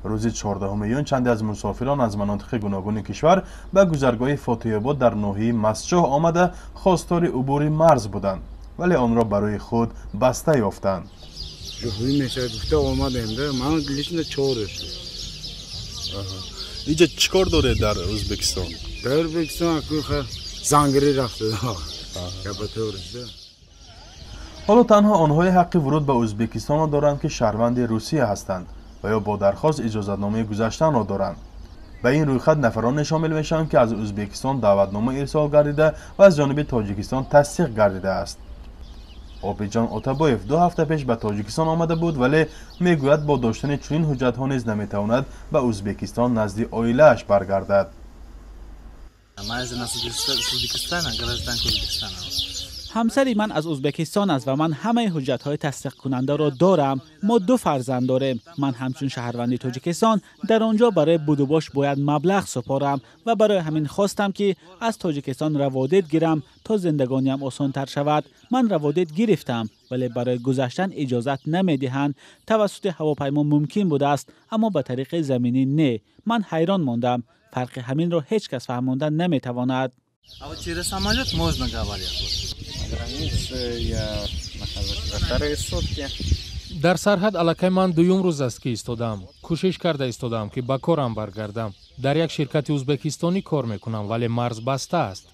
Рӯзи 14 июн чанде аз мусофирон аз манотиқи гуногуни кишвар ба гузаргоҳи Фотиҳобод дар ноҳияи Мастчоҳ омада, хостори убури марз буданд, вале онро барои худ баста ёфтанд. Ҷуфтӣ мешавад гуфта омадем да, ман лично чор шуд. Инҷа чӣ кор доред дар Ӯзбекистон? Дар Ӯзбекистон зангирӣ рафта гапа to'g'risida. Ҳоло танҳо онҳое ҳаққи вуруд ба Ӯзбекистонро доранд, ки шаҳрванди Русия ҳастанд ва ё бо дархост иҷозатномаи гузаштанро доранд. Ба ин рӯйхат нафароне шомил мешаванд, ки аз Ӯзбекистон даъватнома ирсол гардида ва аз ҷониби Тоҷикистон тасдиқ гардидааст. Обиҷон Отабоев 2 ҳафта пеш ба Тоҷикистон омада буд, вале мегӯяд, бо доштани чунин ҳуҷҷатҳо низ наметавонад ба Ӯзбекистон назди оилааш баргардад. Моя жена с Узбекистана, гражданка Узбекистана. Ҳамсари ман аз Ӯзбекистон аст ва ман ҳамаи ҳуҷҷатҳои тасдиқкунандаро дорам. Мо ду фарзанд дорем. Ман ҳамчун шаҳрванди Тоҷикистон дар он ҷо барои будубош бояд маблағ супорам ва барои ҳамин хостам, ки аз Тоҷикистон раводид гирам, то зиндагониам осонтар шавад. Ман раводид гирифтам, вале барои гузаштан иҷозат намедиҳанд. Тавассути ҳавопаймо мумкин будааст, аммо ба тариқи заминӣ не. Ман ҳайрон мондам. Фарқи ҳаминро ҳеҷ кас фаҳмонда наметавонад. А вот через самолет можно, говорят. На границе я нахожусь уже вторые сутки. Дар сарҳад аллакай ман дуюм рӯз аст, ки истодаам. Кӯшиш карда истодаам, ки ба корам баргардам. Дар як ширкати ӯзбекистонӣ кор мекунам, вале марз баста аст.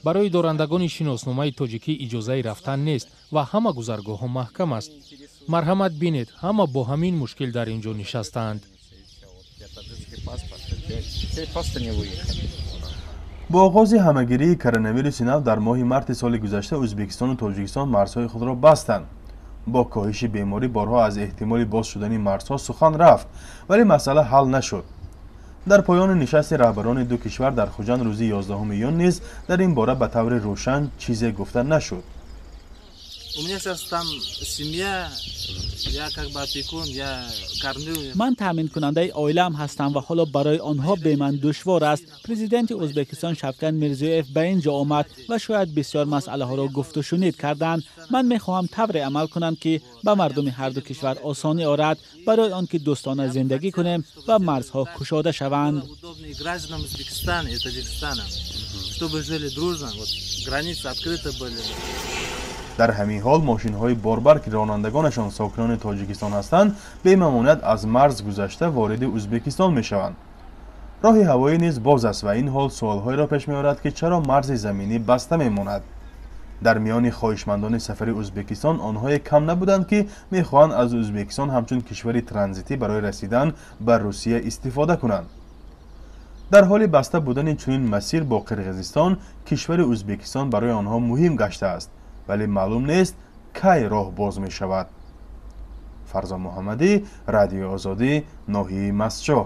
Барои дорандагони шиносномаи тоҷикӣ иҷозаи рафтан нест ва ҳама гузаргоҳҳо маҳкам аст. Марҳамат, бинед, ҳама бо ҳамин мушкил дар ин ҷо нишастаанд. Таджикский паспорт, теперь просто не выехать. Бо оғози ҳамагирии коронавируси нав дар моҳи марти соли гузашта Ӯзбекистону Тоҷикистон марзҳои худро бастанд. Бо коҳиши беморӣ борҳо аз эҳтимоли боз шудани марзҳо сухан рафт, вале масъала ҳал нашуд. Дар поёни нишасти раҳбарони ду кишвар дар Хуҷанд рӯзи 11 июн низ дар ин бора ба таври рӯшан чизе гуфта нашуд. У меня сейчас там семья, я как бы опекун, я кормлю. Ман таъминкунандаи оилаам ҳастам ва ҳоло барои онҳо бе ман душвор аст. Президенти Ӯзбекистон Шавкат Мирзиёев ба ин ҷо омад ва шояд бисёр масъалаҳоро гуфтушунид карданд. Ман мехоҳам тавре амал кунам, ки ба мардуми ҳарду кишвар осонӣ орад, барои он ки дӯстона зиндагӣ кунем ва марзҳо кушода шаванд. Удобно и гражданам Узбекистана, и Таджикистана, чтобы жили дружно, вот границы открыты были. Дар ҳамин ҳол мошинҳои борбар, ки ронандагонашон сокинони Тоҷикистон ҳастанд, бемамониат аз марз гузашта вориди Ӯзбекистон мешаванд. Роҳи ҳавоӣ низ боз аст ва ин ҳол суолҳоеро пеш меорад, ки чаро марзи заминӣ баста мемонад. Дар миёни хоҳишмандони сафари Ӯзбекистон онҳое кам набуданд, ки мехоҳанд аз Ӯзбекистон ҳамчун кишвари транзитӣ барои расидан ба Русия истифода кунанд. Дар ҳоли баста будани чунин масир бо Қирғизистон кишвари Ӯзбекистон барои онҳо муҳим гаштааст, вале маълум нест, кай роҳ боз мешавад. Фарзон Муҳаммадӣ, Радиои Озодӣ, ноҳияи Мастчоҳ.